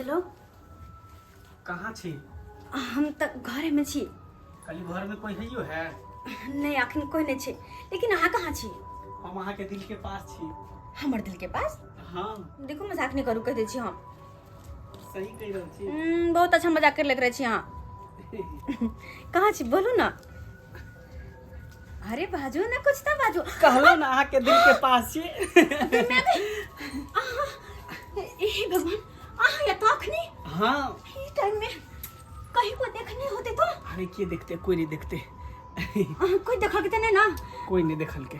Hello. कहाँ छी? हम तऽ घरेमे छी। कहली घर में कोई हैयो है? नहि, अखन कोई नहि छै, लेकिन अहाँ कहाँ छी? हम अहाँ के दिल के पास छी। हमर दिल के पास? हाँ। देखू, मजाक नहि करू, कहि दै छी हम। सही कहि रहल छी। बहुत अच्छा मजाक कर लग रहै छी अहाँ। कहाँ छी, बोलू ना। अरे बाजू ना, कुछ तऽ बाजू। कहलो ना अहाँ के दिल के पास छी। अहाँ, हे भगवान, अहाँ या तो अखनी? हाँ। ई टाइम में कहीं को देखने होते तो? अरे के देखते, कोई नहीं देखते। अहाँ कोई देखल के तो नहीं ना? कोई नहीं देखल के।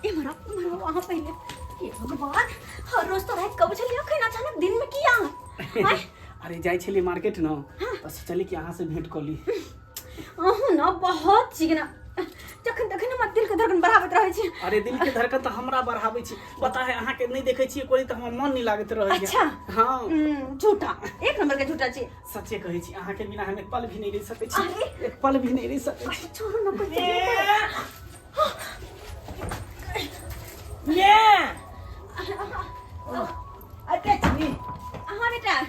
ए मरा मरा वहाँ पहले। हे भगवान, हर रोज तो रात कब चलिए, अखन अचानक दिन में किया आय? अरे जाइ छलियै मार्केट न, तऽ सोचली कि अहाँ से भेंट कऽ ली। अहूँ न बहुत छी ना, जखन तखन हमर दिल के धड़कन बढ़ाबैत रहै छी। अरे दिल के धड़कन तऽ हमरा बढ़ाबै छी, पता है? अहाँ के नहि देखै छियै कोई तऽ हमर मन नहि लागैत रहै। अच्छा। हाँ। झूठा, एक नंबर के झूठा छी। सच्चे कहै छी, अहाँ के बिना हम एक पल भी नहीं रह सकै छी। अरे! एक पल भी नहीं रह सकै छी। अरे छोड़ू ना, कोई ये अरे छी। हाँ बेटा।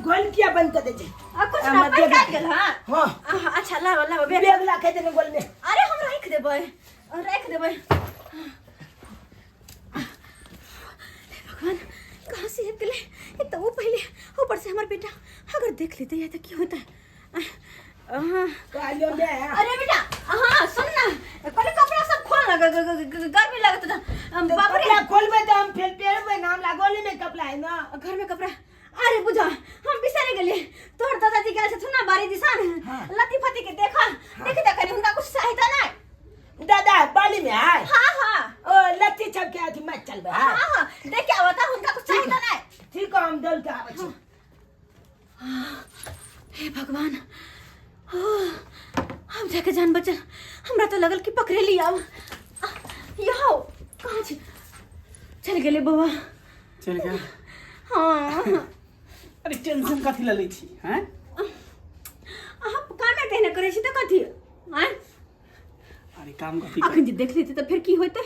गोल किया बंद कर दे छे? आ कुछ आ, ना मत पैसा देख। गेल। हाँ। हाँ। अच्छा, लाओ लाओ बैग। बैग राखे दे गोल में। अरे हम राख देबै, राख देबै। हे भगवान, कहाँ से आबि गेलै? एक तऽ ओ पहिले, ऊपर से हमर बेटा अगर देख लेते या तऽ की होता। कहलियो बे। अरे बेटा, हाँ सुन ना, पहले कपड़ा सब खोल ना, गर्मी लागत था। तो बाप रे। कपड़ा खोलबे तो हम फिर पेरबे ना, हमरा गोली में कपड़ा है ना। घर में कपड़ा? अरे बुझा, हम बिसरि गेलियै, तोहर दादाजी गेल छथुन ना बाड़ी दिसान। हाँ। लती फती के देखा देखी तऽ कनि हुनका कुछ सहायता नहि। दादा बाली में है? हाँ हाँ। ओ लत्ती छप के अथी मत चलबे। हाँ। हाँ। हाँ, देख के आवता, हुनका कुछ सहायता नहि। ठीक है, हम दल के आबै छी। हे भगवान, हम जाके जान बचल। हमरा तो लगल कि पकड़े ली। आब यहाँ कहाँ छी? चल गेलै बौआ। चलि गेल? हाँ। अरे टेंशन कथी लए लै छी हैं? अहाँ कामे तेहने करै छी तऽ कथी आँय? अरे काम कथी? अखन जे देख लेते तऽ फेर की होतै?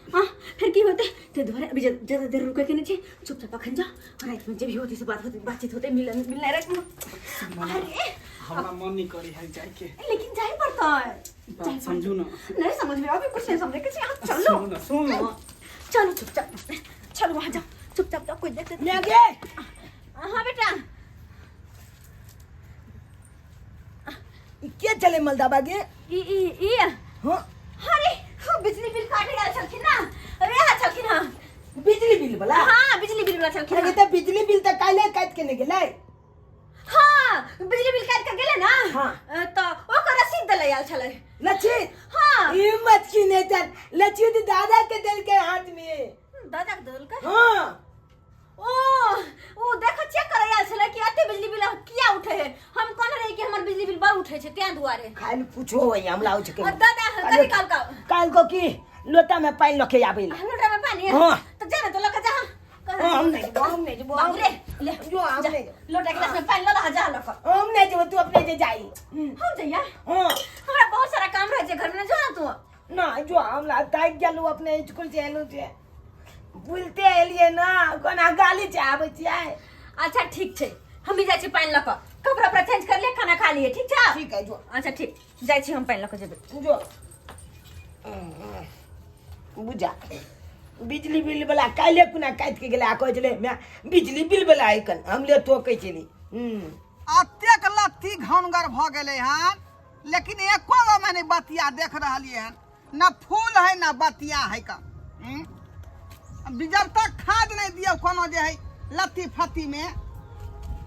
हाँ, फेर की होतै? ताहि दुआरे अभी ज्यादा देर रुकै के नहि छै। चुपचाप अखन जाओ, रातिमे जे भी होतै से बात होतै, बातचीत होतै, मिलन मिलनाइ रातिमे। अरे हमरा मन नहीं करे है जाइके। लेकिन जाय पड़तै। बात समझू ना। नहीं समझ में अभी कुछ नहीं समझे के छै, अहाँ चलो। सुनू ना, सुनू ना। चलो चुपचाप चलो, वहाँ जाओ, चुपचाप जाओ, कोई देख लेते। मैं गे। हाँ बेटा। ई के चले मलदाबा गे? ई ई ई? हाँ। अरे वो बिजली बिल काटे गेल छलखिन ना, अरे यहाँ छलखिन। हाँ। बिजली बिल वाला? हाँ, बिजली बिल वाला छलखिन। अरे तऽ बिजली बिल तऽ काल्हे काटि के ने गेलै। हाँ, बिजली बिल काट के गेलै ना। हाँ। तऽ ओकर रसीद देले आयल छलै। लक्षित? हाँ। हिम्मत की नहीं चल, लक्षित दादा के दिल के हाथ में। दादा के देलकै? हाँ। ओ ओ देखो, चेक करे आयल छलै कि एते बिजली बिल किया उठे है। हम कहने रही कि हमर बिजली बिल बड़ उठे छै, तें दुआरे। खाली पूछो वही हमरा आबै छै। और दादा कथी कहलकौ? काल्हि को की लोटा में पानि लके आबै ला। लोटा में पानी? हाँ। तऽ जा ने तो लके जा। हाँ, हम नहीं जेबो, हम नहीं जेबो। बाबू रे, ले। जो हम जा, नहीं जेबो। लोटा गिलास में पानी लऽ ला, जा लऽ कऽ। हम नहीं जेबो, तू अपने जे जाई। हम जइया? हाँ। हमरा बहुत सारा काम रहै छै घर में, जो ना तू। ना जो, हमरा थाकि गेलू, अपने स्कूल से एलू छै, बुलते एलियै ना, कोना गाली छै आबै छियै। अच्छा ठीक छै, हम भी जाइ छी पानि लऽ कऽ। कपड़ा उपड़ा चेंज कर ले, खाना खा लिए, ठीक छै? ठीक है, जो। अच्छा ठीक, जाइ छी हम पानि लऽ कऽ जेबै। जो बुझा, बिजली बिल वाला काल्हि कुना काटि के गेलै आ कहै छलै माय बिजली बिल वाला आइकन हम ले ठोकै छली। अतेक लत्ती घनगर भऽ गेलै हन, लेकिन एको गो में नहि बतिया देख रहलियै हन। न फूल है न बतिया है का। जब तक खाद नहि दियौ कोनो जे है लत्ती फत्ती में,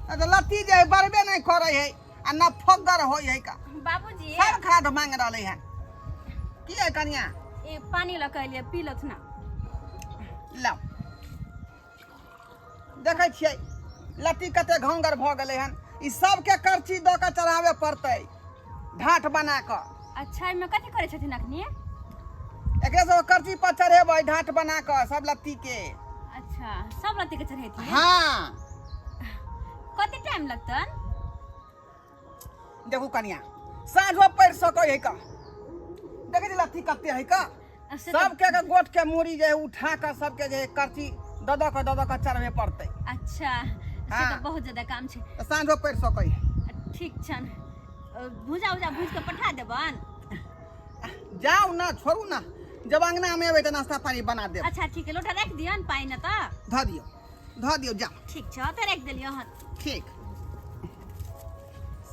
तऽ लत्ती जे है बढ़बे नहि करै है आ न फोगर होइ है का। बाबूजी। सब खाद मांग रहलै हन। की है कनिया? ए पानी लऽ कऽ एलियै, पी लथ ना। लाउ, देखै छियै लत्ती कते घनगर भऽ गेलै हन। ई सबके करची दऽ कऽ चढ़ाबे पड़तै ढाठ बना कऽ। अच्छा, एहिमे कथी करै छथिन अखनी? एकरे सब करची पर चढ़ेबै ढाठ बना कऽ सब लत्ती के। अच्छा, सब लत्ती के चढ़ेथिन? हाँ। कते टाइम लगतन? देखू कनिया, साँझो पड़ि सकै है का। देखै छी लत्ती कते है का। से तऽ- सबके के गोट के मूड़ी जे है उठा कऽ सबके जे है करची दऽ दऽ कऽ दऽ दऽ कऽ चढ़बे पड़तै। अच्छा, से हाँ। तऽ बहुत ज्यादा काम छै। तऽ साँझो पड़ि सकै है। ठीक छन, भुजा उजा भूज के पठा देबन। जाउ ना, छोड़ू ना, जब अंगना में एबै तऽ नाश्ता पानी बना देब। अच्छा ठीक है, लोटा राखि दियन पानि ने तऽ धऽ दियौ, धऽ दियौ, जाउ। ठीक छै, तऽ राखि देलियै हन। ठीक।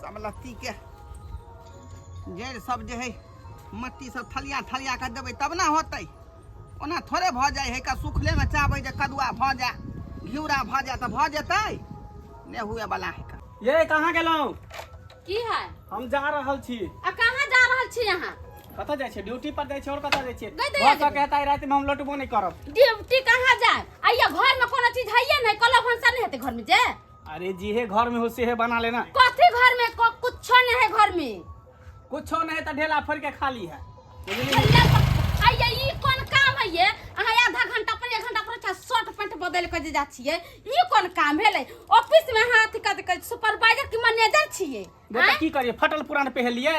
सब लत्ती के जड़ि सब जे है मट्टी सब थलिया थलिया के देबै तब ना होतै, ओना थोड़े भऽ जाइ है। का सुखले में चाहबै जे कदुआ भऽ जाए, घिउरा भऽ जाए तऽ भऽ जेतै? नहि हुए वाला है का। ये कहाँ गेलहुँ? की है? हम जा रहल छी। आ कहाँ जा रहल छी अहाँ? कतऽ जाइ छियै? ड्यूटी पर जाइ छियै, और कतऽ जाइ छियै? गई दैया भऽ सकै है तऽ आइ रातिमे हम लौटबो नहि करब। ड्यूटी कहाँ जाए? आइया घर में कोनो चीज है नहीं, कल भनसा नहीं हेतै घर में जे। अरे जीहे घर में हो सेहे बना लेना। कथी घर में? कुछो नहीं है घर में। कुछो नहीं तऽ ढेला फोड़ के खाली है, बुझलियै? आइया ई कोन काम है ये? अहाँ आधा घंटा पर, एक घंटा पर अच्छा शर्ट पैंट बदल के जे जा छियै, ई कोन काम भेलै? ऑफिस में अहाँ अथी कथी कहै, सुपरवाइजर की मैनेजर छियै? बेटा आँय? की करियै, फटल पुरान पहनलियै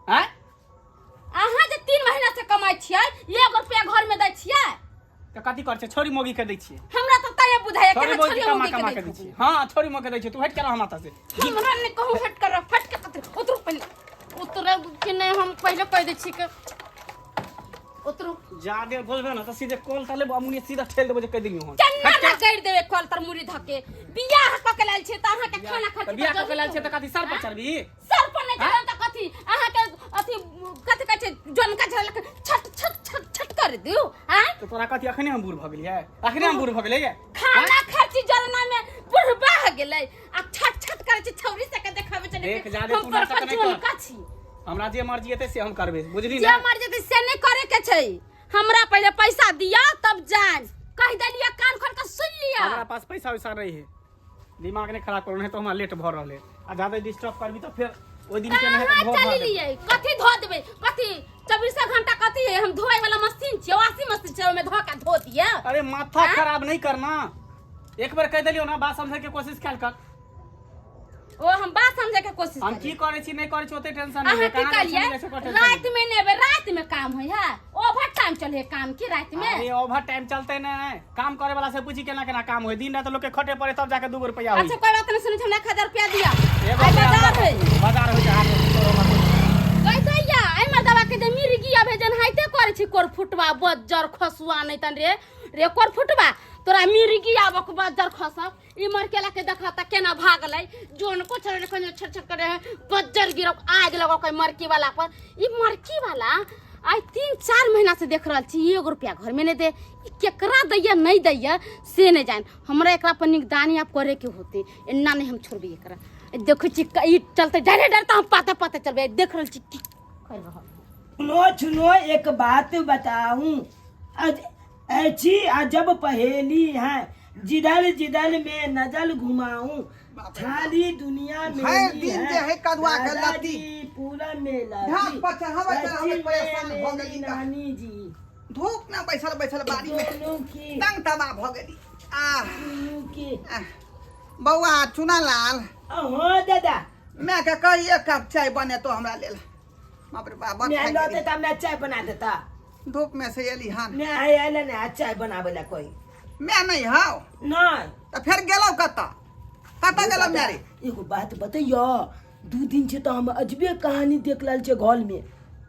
आँय? अहाँ जे 3 महीना से कमाइ छियै, 1 रुपया घर में दै छियै? तऽ कथी करै छियै? छोरी मोगी के दै छियै। हमरा तऽ तैये बुझाइया कि छोरी अहाँ मोगी छोरी कमा मोगी के कमा दै के दै छियै। छियै। हाँ, छोरी मोगी के दै छियै। तू हटि के रह हमरा से। हमरा नहि कहू हट कर, फट के उतरू, उतरू पहिले, उतरे कि नहि? हम पहिले कहि दै छी के उतरू। जादे बोलबे ना तऽ सीधे कॉल तले अमुनी सीधा ठेल देबो जे कहि दियौ हम। केना ना गाड़ि देबै कल तर मुड़ी धके? बियाह कऽ के लायल छियै तऽ अहाँके खाना तऽ खर्च बियाह कऽ के लायल छियै तऽ कथी सर पर चढ़बी? सर पर नहि चढ़ब तऽ कथी अहाँके अथी कथी कहै छै, जनका झड़लक छट छट छट छट कर दियौ आँय? तऽ तोरा कथी अखने हम बूढ़ भऽ गेलियै? अखने हम बूढ़ भऽ गेलियै? खाना खर्ची जलना में बुढ़बा गेलै आ छट छट करै छै, छौरी सबके देखाबै छै। देख, जादे हम तू नाटक बड़का नहि कर। जनका छी। हमरा जे मर्जी हेतै से हम करबै, बुझली जे ने? मर जेतै से नहि करे के छै, हमरा पहिले पैसा दिया तब जान। कहि देलियै, कान खोल के सुन लिअ। हमरा पास पैसा वैसा नहीं है, दिमाग नहीं खराब करो, नहीं तो हमरा लेट भऽ रहल है आ ज्यादा डिस्टर्ब करबी तऽ फेर ओहि दिन के नहीं कहाँ धो चलि लियै? कथी धो देबै? कथी 24 घंटा कथी है, हम धोए वाला मशीन छियै? वॉशिंग मशीन छै, ओहिमे धो के धो दियै। अरे माथा खराब नहीं करना, एक बार कह देलियो ना, बात समझे के कोशिश कैल कर। ओ हम बात समझे के कोशिश हम करी। की करै छी नहीं करै छी ओते टेंशन नहीं अहाँ है। की कहाँ जाइ छी, कहलियै? नहीं जाइ छी, ओकर टेंशन राति में नहि एबै, राति में काम होइ है? ओवर टाइम चले काम की राति में? अरे ओवर टाइम चलते नहीं, काम करे वाला से पूछी केना केना काम होय, दिन रात लोग के खटे पड़े तब जाके 2 रुपया होई। अच्छा कोई बात नहीं, सुनै छी, हमरा 1000 रुपया दिया। एगो आइ रुपया बाजार है। बाजार होइ छै हाथ में, तोरो मत। कहि दैया एहि मर्दबा के जे मिर्गी आबे जन हाइते करै छी कोर फुटवा बज्जर खसुआ नहि तन रे रे कोर फुटवा तोरा मिर्गी आबक बज्जर खसब। ई मरकेला के देखा त केना भागलै, जोन को चढ़ के छट छट करे है, बज्जर गिरक आग लगो के मरकी वाला पर। ई मरकी वाला आइ 3-4 महीना से देख रहल छी, 1 रुपया घर में नहीं दे। ई केकरा दैया नहीं दैया से नहीं जान। हमरा एकरा पर निगरानी आब करे के होते, एना नहीं हम छोड़बी एकरा। देखै छी ई चलते डरे डरते हम पाते पाते चलबै, देख रहल छी की कर रहल। सुनो सुनो एक बात बताऊं, ऐसी अजब पहेली है, जिधर जिधर में नजर घुमाऊं थाली दुनिया में भरि दिन जे है कदुआ के लत्ती। पूरा मेला ढाक पर चढ़ाबै चढ़ाबै परेशान भऽ गेली तऽ। नानी जी धूप में बैसल बैसल बाड़ी में दोनों की तंग तबाह भऽ गेली। आह दोनों की। आह। बौआ चुनालाल। हाँ दादा। मैं के कही एक कप चाय बनेतो हमरा लेल। बाप रे बाप, बड़ मैं थाकि लौते गेली। त मैं चाय बना देता। धूप में से एली हन। मैं आयल ने चाय बनावे ला कोई। मैं नहीं हाउ। नहीं। तऽ फेर गेलौ कतऽ? कतऽ गेलौ म्यारे? एगो बात बतैयो, 2 दिन से तो हम अजबे कहानी देख लाल छे घर में।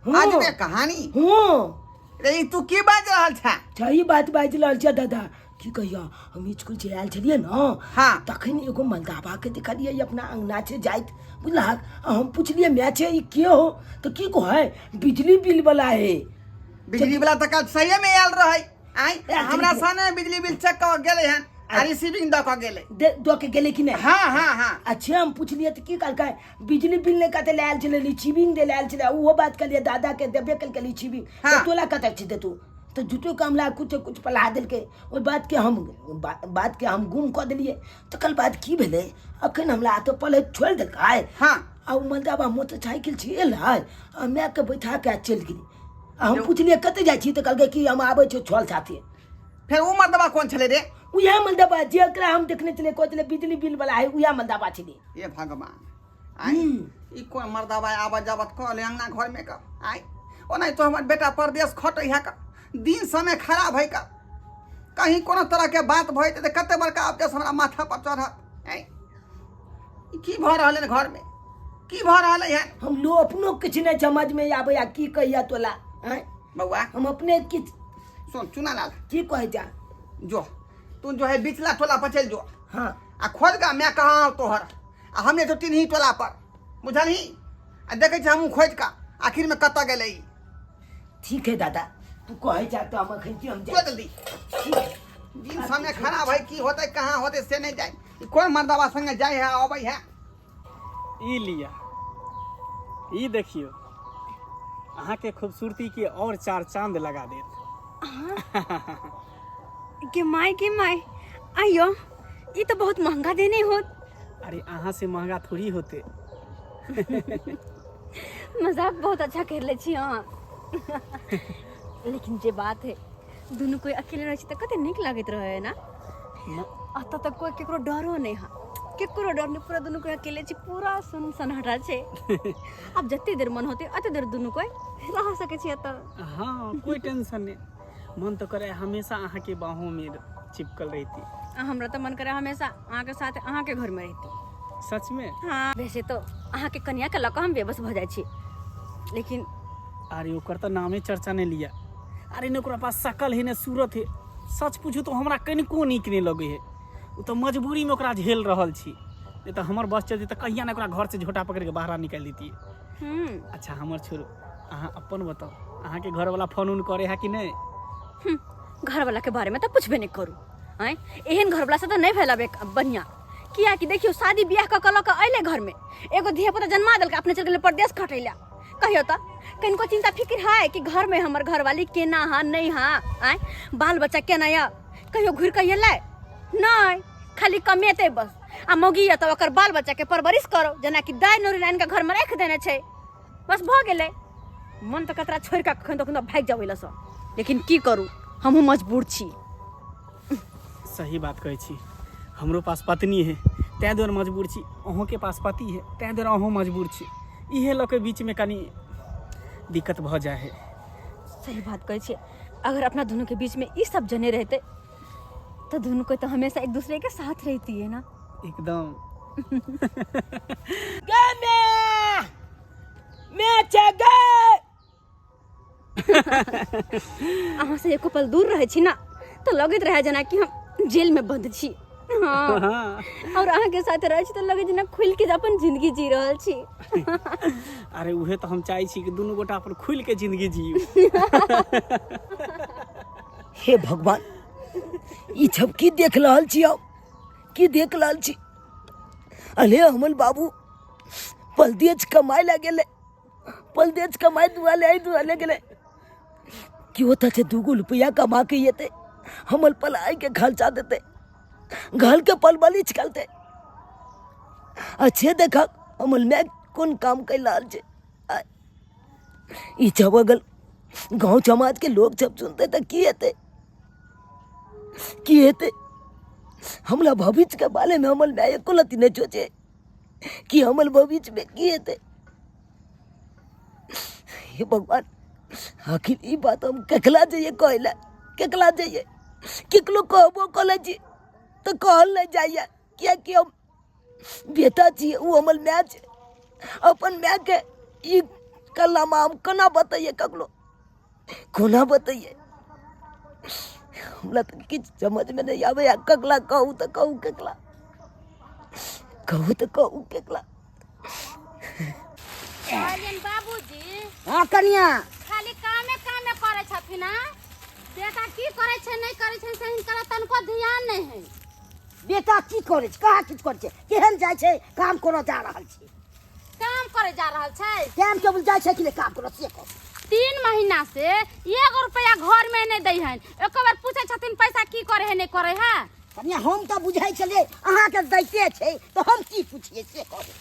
हाँ। अजबे कहानी? हाँ। रे ई तू की बाजि रहल छे? सही बात बाजि रहल छे दादा। की कहियो, हम स्कूल से आयल छलियै न। हाँ। तखन एगो मलदाबा के देखलियै अपना अंगना से जाइत, बुझलहक? आ हम पुछलियै माय छे ई के हो, तऽ की कहै बिजली बिल वाला है। बिजली वाला तऽ काल्हि सहिए में आयल रहै। आँय, आयल हमरा छलियै। सने बिजली बिल चेक कऽ गेलै हन आ रिसीविंग दऽ कऽ गेलै। दऽ के गेलै कि नहि? हाँ हाँ हाँ। अच्छा हम पुछलियै तऽ की कहलकै, बिजली बिल नहि कते लए आयल छलै, रिसीविंग दे लए आयल छलै। ओहो बात कहलियै दादा के देबे केलकै रिसीविंग। हाँ। तऽ तोला कतऽ छै देतू? तऽ झूठो के हमरा कुछ कुछ पला देलकै। ओहि बात के हम बात के हम गुम कऽ देलियै। तकर बाद की भेलै, अखन हमरा तऽ पलैत छोड़ि देलकै। हाँ। आ ओ मलदाबा मोटरसाइकिल से एलै आ मायके बैठा के चलि गेलै। आ हम पुछलियै कतऽ जाइ छी, तऽ कहलकै कि हम आबै छियौ छल साथे। फेर ओ मर्दबा कोन छलै रे? उएह मलदाबा जेकरा हम देखने छलियै, कहै छलै बिजली बिल वाला है, उएह मलदाबा छलै। हे भगवान, आँय ई कोन मर्दबा आबत जाबत कऽ ले अंगना घर में कऽ। आँय ओनाहि तो हमर बेटा परदेश खटै है कऽ, दिन समय खराब है कऽ, कहीं कोनो तरह के बात भऽ जेतै तऽ कते बड़का अफसोस हमरा माथा पर चढ़त। आँय ई की भऽ रहल है घरमे की भऽ रहल है हम लो अपनो किछु नहि समझ में आबै आ की कहिया तोला आँय? बौआ हम अपने किछु सुन चुनालाल की कहै जा जो तू जो है बिचला टोला पर चल जो हाँ आ खोज गा मैं कहाँ तोहर आ हमने तो तीन ही टोला पर बुझलही आ देखै छी हमहूँ खोजि कऽ आखिरमे कतऽ गेलै ई ठीक है दादा तू कहै जा तो हम अखन की हम जो जाए जल्दी दिन समय खराब है की होतै कहाँ होतै से नहि जाय ई कोन मर्दबा संगे जाइ है अबै है ई लिया ई देखियो अहाँके खूबसूरती के और चार चांद लगा देत गे माय गे माय आइयो ई तो बहुत महंगा देने होत अरे अहाँ से महंगा थोड़ी होते मजाक बहुत अच्छा कर ले छी अहाँ लेकिन जे बात है दुनू कोई अकेले रहै छी तऽ कते नीक लागैत रहै है ना अतऽ तक कोई केकरो डरो नहि है केकरो डर नहि पूरा दुनू कोई अकेले छी पूरा सुन सन्नाटा छै आब जते देर मन होते अते देर दुनू कोई रह सकै छी एतऽ हाँ कोई टेंशन नहीं मन तो करे हमेशा अहाँ के बाहों में चिपकल रहती आ हमरा तऽ मन करे हमेशा अहाँके साथ अहाँके घरमे रहिती सच में हाँ वैसे तो अहाँके कनिया के लऽ कऽ हम बेबस भऽ जाइ छी लेकिन अरे ओकर तऽ नामे चर्चा नहीं लिया अरे ने ओकरा पास शकल है ने सूरत है सच पूछू तो हमरा कनिको नीक नहीं लगे है ओ तऽ मजबूरी में ओकरा झेल रहल छी नहीं तऽ हमर बस चलती तऽ कहिया ने ओकरा घर से झोटा पकड़ के बाहर निकालि देती अच्छा हमर छोड़ू अहाँ अपन बताउ अहाँके घरवाला फोन उन करे है कि नहीं घरवाला के बारे में तऽ पुछबे नहि करू आँय एहन घरवाला से तऽ नहि भेल अब बढ़िआँ कियाकि देखियौ शादी बियाह कऽ कऽ लऽ कऽ अयलै घरमे एगो धिया पुता जन्मा देलकै अपने चलि गेलै परदेश खटै लए कहियौ तऽ कनिको चिंता फिक्र है कि घरमे हमर घरवाली केना हा नहि हा आँय बाल बच्चा केना यऽ कहियो घुरि कऽ एलै नहि खाली कमेतै बस आ मौगी यऽ तऽ ओकर बाल बच्चाके परवरिश करो जेनाकि दाइ नौरी आनि कऽ घरमे राखि देने छै बस भऽ गेलै मन तऽ कतरा छोड़ि कऽ कखन कखन भागि जाउ ओहि लेकिन की करू हमहूँ मजबूर छी सही बात कहै छी हमरो पास पत्नी है ताहि दुआरे मजबूर छी अहूँके पास पति है ताहि दुआरे अहूँ मजबूर छी इहे लऽ के बीचमे कनि दिक्कत भऽ जाइ है सही बात कहै छियै अगर अपना दुनू के बीच में ई सब जने रहते तो दुनू को तो हमेशा एक दूसरे के साथ रहती है ना एकदम गे मैं मैं छै गे अहाँ से एको पल दूर रहै छी ना तो लगैत रहे जेना कि हम जेल में बंद छी हाँ हाँ और अहाँ के साथ रहै छी तो लगे जेना खुल के अपन जिंदगी जी रहल छी अरे उहे तऽ हम चाहै छी कि दुनू गोटा अपन खुलि के जिंदगी जियू हे भगवान ई सब की देख रहल छी हम की देख रहल छी अरे हमर बाबू परदेश कमाए ला गेलै परदेश कमाए दुआले आई दुआले गेलै कि ओतऽ से दूगो रुपया कमा के एतै हमर पलाई के खर्चा देतै घर के पलबली छिकलतै अच्छे देखक हमर माय कोन काम कर रहल छै आ, ई सब अगर गाँव समाज के लोग सब सुनते तऽ की हेतै की हेतै हमरा भविष्य के बारे में हमर माय एको रत्ती नहि सोचे कि हमर भविष्य में की हेतै हे भगवान आखिर ई बात हम केकरा जइए कहै लए केकरा जइए केकरो कहबो करै छी तऽ कहल नहि जाइए किएकि हम बेटा छी ओ हमर माय छै अपन मायके ई कलामा हम केना बतैयै ककरो कोना बतैयै हमरा तऽ किछु समझमे नहि आबैए ककरा कहू तऽ कहू ककरा कहू तऽ कहू ककरा कहलियनि बाबूजी हाँ कनिया खाली कामे कामे करै छथिन आ बेटा की करै छै नहि करै छै से हिनकर तनको ध्यान नहि है बेटा की करै छै कहाँ किछु करै छै केहन जाइ छै काम करऽ जा रहल छै काम करे जा रहल छै टाइम टेबुल जाइ छै कि नहि काम करऽ से कहू 3 महीना से एगो रुपया घर में नहीं दै हन एको बार पूछै छथिन पैसा की करे है नहीं करे है कनिया हम तऽ बुझै छलियै अहाँके दैते छै तऽ हम की पुछियै से कहू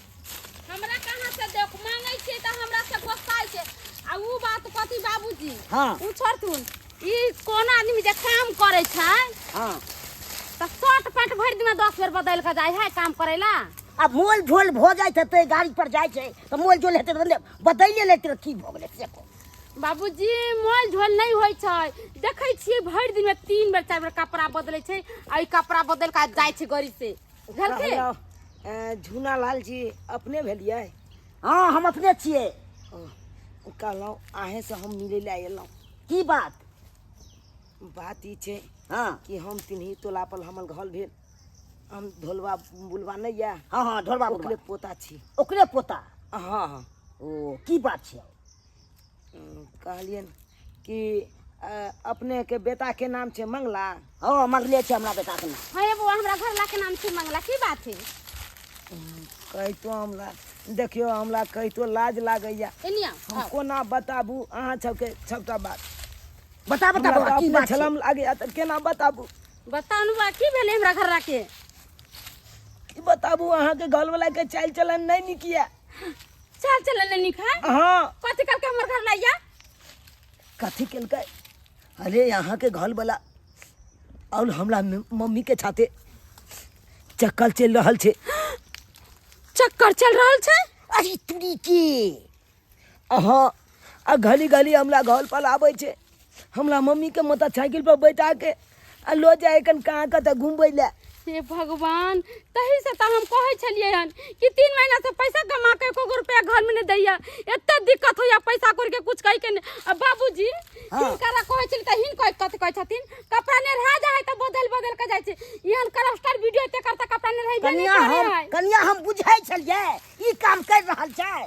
हमरा कहाँ से देख मांगै छियै तऽ हमरा से गोस्साइ छै आ ऊ बात कथी बाबूजी हाँ। ऊ छोड़थुन ई कोन आदमी जे काम करै छै हाँ तऽ शर्ट पैंट भरि दिना 10 बेर बदलि कऽ जाइ है काम करै ला आ मोल झोल भऽ जाइत हेतै गाड़ी पर जाइ छै तऽ मोल झोल हेतै तऽ बदलिए लैत रहै, की भऽ गेलै से कहू बाबूजी मोल झोल नहि होइ छै देखै छियै भरि दिनमे 3 बेर 4 बेर कपड़ा बदलै छै आ ई कपड़ा बदलि कऽ जाइ छै गड़ी से बुझलखिन कहलहुँ झूना लाल जी अपने भेलियै? हाँ, हम अपने छियै। कहलहुँ अहेँसँ हम मिलै लए एलहुँ। की बात? बात ई छै हाँ कि हम तिन्ही टोला पर हमर घर भेल, हम ढोलबा बुलबा नहि यऽ? हाँ हाँ, ढोलबा बुलबा। ओकरे पोता छी। ओकरे पोता? हाँ हाँ। ओ की बात छै? कहलियनि कि अपनेके बेटाके नाम छै मंगला? हाँ, मंगले छै हमरा बेटाके नाम। हाँ ये बौआ, हमरा घर के नाम छै मंगला। की बात है? कहितो हमरा, देखियौ, हमरा कहितो लाज लागैया। एनिया हम कोना बताबू अहाँ सबके सबटा बात? बता बता हमरा बौआ, तऽ की अपने बात छै? छलम लागैया तऽ केना बताबू? बताउ ने बौआ, की भेलै हमरा घर के? की बताबू, अहाँके घरवला के चालि चलन नहि नीक यऽ। चाल चलन नहि नीक है? हाँ। कथी करके हमर घर लाइया? कथी केलकै? अरे अहाँके घरवला और हमरा मम्मी के छाते चक्कर चलि रहल छै। चक्कर चल रहल छै? अरे तुरी के। अहाँ आ घली घली हमरा घर पर आबै छै, हमरा मम्मी के मोटरसाइकिल पर बैठा के आ लऽ जाइ कन कहाँ कतऽ घुमबै लए। हे भगवान, तही से तऽ हम कहै छलियै हन कि 3 महीना से पैसा कमा के एको गो रुपया घर में नहीं दैया, एते दिक्कत होइया, पैसा कौड़ी के कुछ कहि के नहि। आ बाबूजी, हिनकरा कहै छलियै तऽ हिन कथी कहै छथिन, कपड़ा नेरहा जाइ है तऽ बदल बदल के जाइ छै। एहन करस्टर वीडियो एते करता कपड़ा नेरहेबे नहि कनिया करै हम है। कनिया, हम बुझै छलियै ई काम कर रहल छै,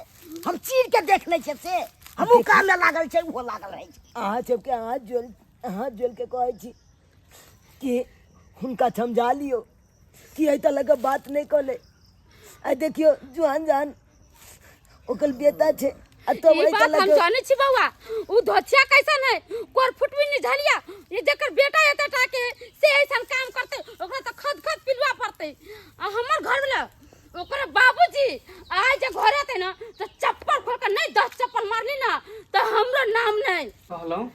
हम चीर के देख लै छियै से हमहूँ काम में लागल छै, ओहो लागल रहै छै। अहाँ सबके हाथ जोड़ के कहै छी कि हुनका समझा लियौ कि एहि तरहके बात नहि कऽ ले। आ देखियौ, जुआन जहान ओकर बेटा छै आ तब ई एहि बात हम तरहके जानै छी बौआ, उ धोतिया कैसन है, कोर फुटबी नहीं झलिया। ये जेकर बेटा एते टाके से ऐसन काम करते, ओकरा तो खद खद पिलुआ पड़ते। आ हमर घर वाला ओकर बाबूजी आइ जे घर एते ना तो चप्पल खोल के नहीं 10 चप्पल मारली ना तो हमरो नाम नहीं। कहलहुँ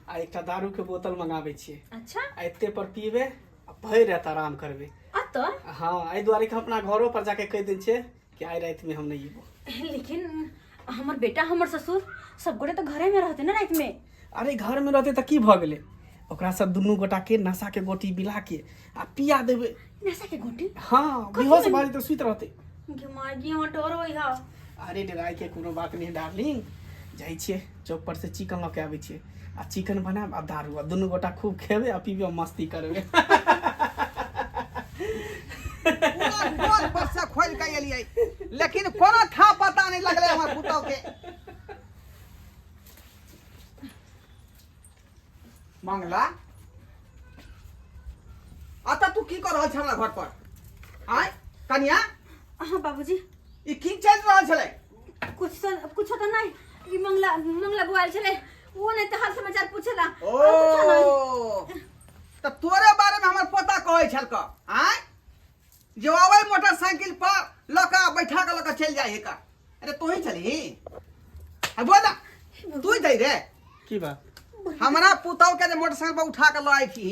आ एकटा दारू के बोतल मंगाबै छियै। अच्छा। आ एते पर पीबै आ भरि राति आराम करबै। अतऽ? हाँ, एहि दुआरे कि हम अपना घरो पर जाके कहि दै छियै कि आइ रातिमे हम नहि अयबो। लेकिन हमर बेटा, हमर ससुर सब गोटे तऽ घरे में रहते ना राति में। अरे घर में रहते तऽ की भऽ गेलै, ओकरा सब दुनू गोटा के नशा के गोटी मिला के आ पिया देबै। नशा के गोटी? हाँ, बेहोश भऽ जेतै, सुति रहतै। गे माय गे, हमरा डर होइ हा। अरे डराय के कोनो बात नहीं डार्लिंग, जाइ छियै चौक पर से चिकन लऽ के आबै छियै आ चिकन बनायब आ दारू आ दुनू गोटा खूब खेबै आ पीबै आ मस्ती करबै। पूरा टोल पर से खोलि के एलियै, लेकिन कोनो था पता नहि लगलै हमर पुतहु के। मंगला, अतऽ तू की कऽ रहल छ हमरा घर पर? आय कनिया। हाँ बाबूजी। ई की चलि रहल छलै? कुछ तो, कुछ तो नहीं, ई मंगला मंगला बुआल छलै, वो नहीं तो हाल समाचार पूछेला। ओ और कुछो नहीं। तऽ तोरे बारे में हमर पोता कहै छल क आय जे अबै मोटरसाइकिल पर लऽ कऽ बैठा कऽ लऽ कऽ चलि जाइ है का। अरे तू ही चलही आ बोल ना, तू ही जाइ रे। की बात? हमरा पुतहु के जे मोटरसाइकिल पर उठा कऽ लऽ आइ छी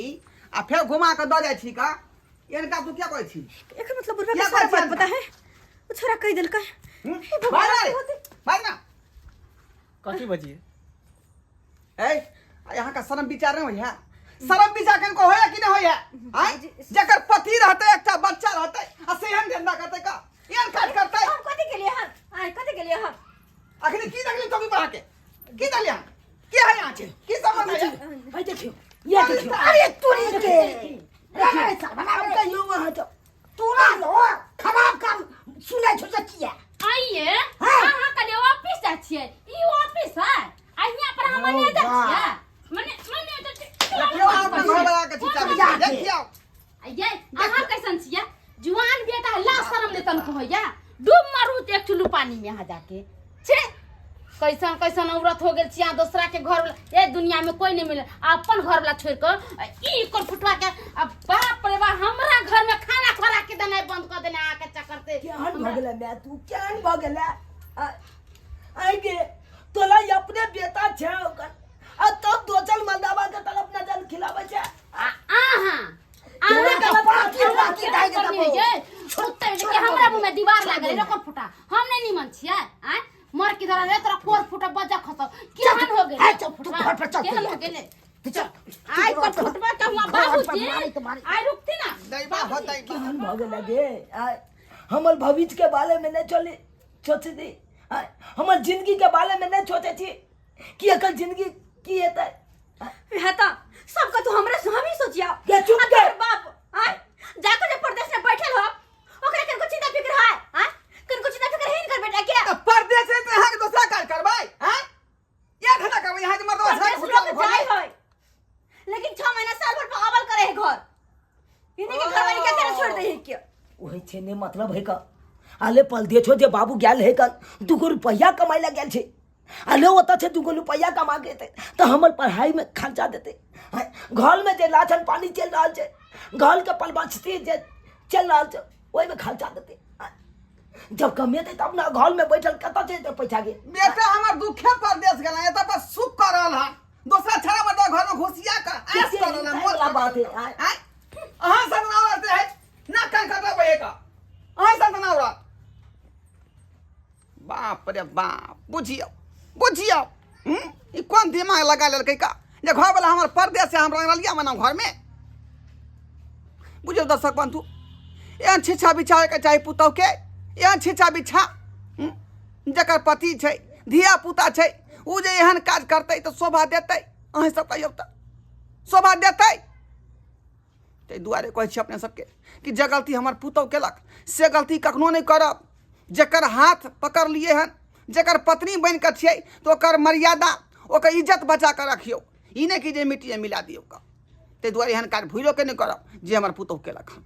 आ फेर घुमा कऽ दऽ जाइ छी का, इनका तू क्या कहै छी? एकर मतलब बुढ़वा के क्या सारा कहै बात छी? पता है, वो छोरा कह देलकै। हम्म? हे भगवान, भाग रे, की होतै? भाग ना। कथी बजिए? ए, यहाँ का शर्म विचार नहीं होइया? शर्म विचार कनको होया कि नहीं होइया? आय जकर पति रहते, एकटा बच्चा रहते आ सेहन धंधा करते का एहन काज करते? हम कथी के लिए हम आय कथी के लिए हम अखनी की देखली टोपी बढ़ा के की देखली अहाँ? की है यहाँ के की संबंध है? भाई देखियो, ये देखियो। अरे तुरी के रे साला, हम कहियो वहाँ जाओ। तोरा लो खराब काम सुनै छौ से किया? आइए। हाँ। अहाँ कहलियै ऑफिस जाइ छियै, ई ऑफिस है आ हियाँ पर हम मैनेजर छियै, मने मैनेजर छी। देखियौ अहाँ अपना घर वाला के चिंता जा के। देखियौ। आइए, अहाँ कैसन छियै? जुआन बेटा ला शरम ने तनको होइया, डूब मारू एक चुल्लू पानी में अहाँ जाके। छे, कैसन कैसन औरत हो गेल छी अहाँ। दोसरा के घर वाला ए दुनिया में कोई नहीं मिले, अपन घर वाला छोड़ के ई कर फुटवा के अब बाप रे बाप, हमरा घर में खाना खोराक के देनाइ बंद कर देने अहाँ के चक्कर से। केहन भऽ गेलै माय तू, केहन भऽ गेलै? आइ गे, तोरा ई अपने बेटा छै ओकर आ तब दोसर मर्दाबा के तरफ नजर खिलाबै छै। आ अहाँ तोरा अहाँ के बाकी बाकी दाइ के करनी देबो। है ये छोटे लेकिन हमरा मुंह में दीवार लागल है कोर फुटा, हम नहीं निमन छियै। आय मर किधर रे, तोरा कोर फुटा बजा खसौ, केहन हो गेल ए, चल, तू घर पर चल, केहन हो गेल? तू चल। आइ कोर फुटबा के हुआ घर पर बाबूजी मारी तो मारी। आइ रुकती ना दैबा हो दैबा। केहन भऽ गेलै गे? आइ हमर भविष्य के बारे में नहीं चले सोचे दी आँय, हमर जिंदगी के बारे में नहीं सोचे छी कि एकर जिंदगी की हेतै है त सबके तू हमरे से हम ही सोचिया के चुप आ के। तोहर बाप आय जाके जे परदेश में बैठल हो ओकरा कनको चिंता फिक्र है आय कनको चिंता फिक्र है कर बेटा के तऽ परदेश से तऽ अहाँके दोसरा काज करबै आँय इएह धंधा करबै अहाँके मर्दवा परदेश छै लोग जाय है लेकिन 6 महीना साल भर पर आवल करे है घर इन्हीं के घरवाली के अकेले छोड़ दे है के वही छै ने मतलब है का आले पल दे छो जे बाबू गेल है का दूगो रुपया कमाइ ला गेल छै आले ओतऽ छै दूगो रुपया कमा के एतै तऽ हमर पढ़ाई में खर्चा देतै आँय, घर में जे राशन पानी चलि रहल छै घर के पलबचती जे चलि रहल छै ओहिमे खर्चा देतै आँय, जब कमेतै तब ने घर में बैठल कतऽ छै एते पैसा के बेटा हमर दुखे परदेश गेल एतऽ पर सुख कर रहल हन दोसरा छड़ा मर्दवा घर में घुसिया के ऐश कर रहल हन वाला बात है, आँय। आँय अहाँ संग ना रहते है ना कान कटबै एक अहाँ संग ना रहत बाप रे बाप बुझियौ बुझियौ हूँ ई कोन दिमाग लगा लेलकै का जे घरवला हमर परदेश से हम रंगरलिया मनाउ घरमे बुझियौ दर्शक बंधु एहन छिछा बिछा होइके चाही पुतहुके एहन छिछा बिछा हूँ जकर पति छै धिया पुता छै ओ जे एहन काज करतै तऽ शोभा देतै अहीं सब कहियौ तऽ शोभा देतै ताहि दुआरे कहै छी अपने सबके कि जे गलती हमर पुतहु केलक से गलती कखनो नहि करब जकर हाथ पकड़लियै हन जकर पत्नी बनि कऽ छियै तऽ ओकर मर्यादा ओकर इज्जत बचा कऽ रखियौ ई नहि कि जे मिट्टीमे मिला दियौ कऽ ताहि दुआरे एहन काज भूलिओ के नहि करब जे हमर पुतहु केलक हन।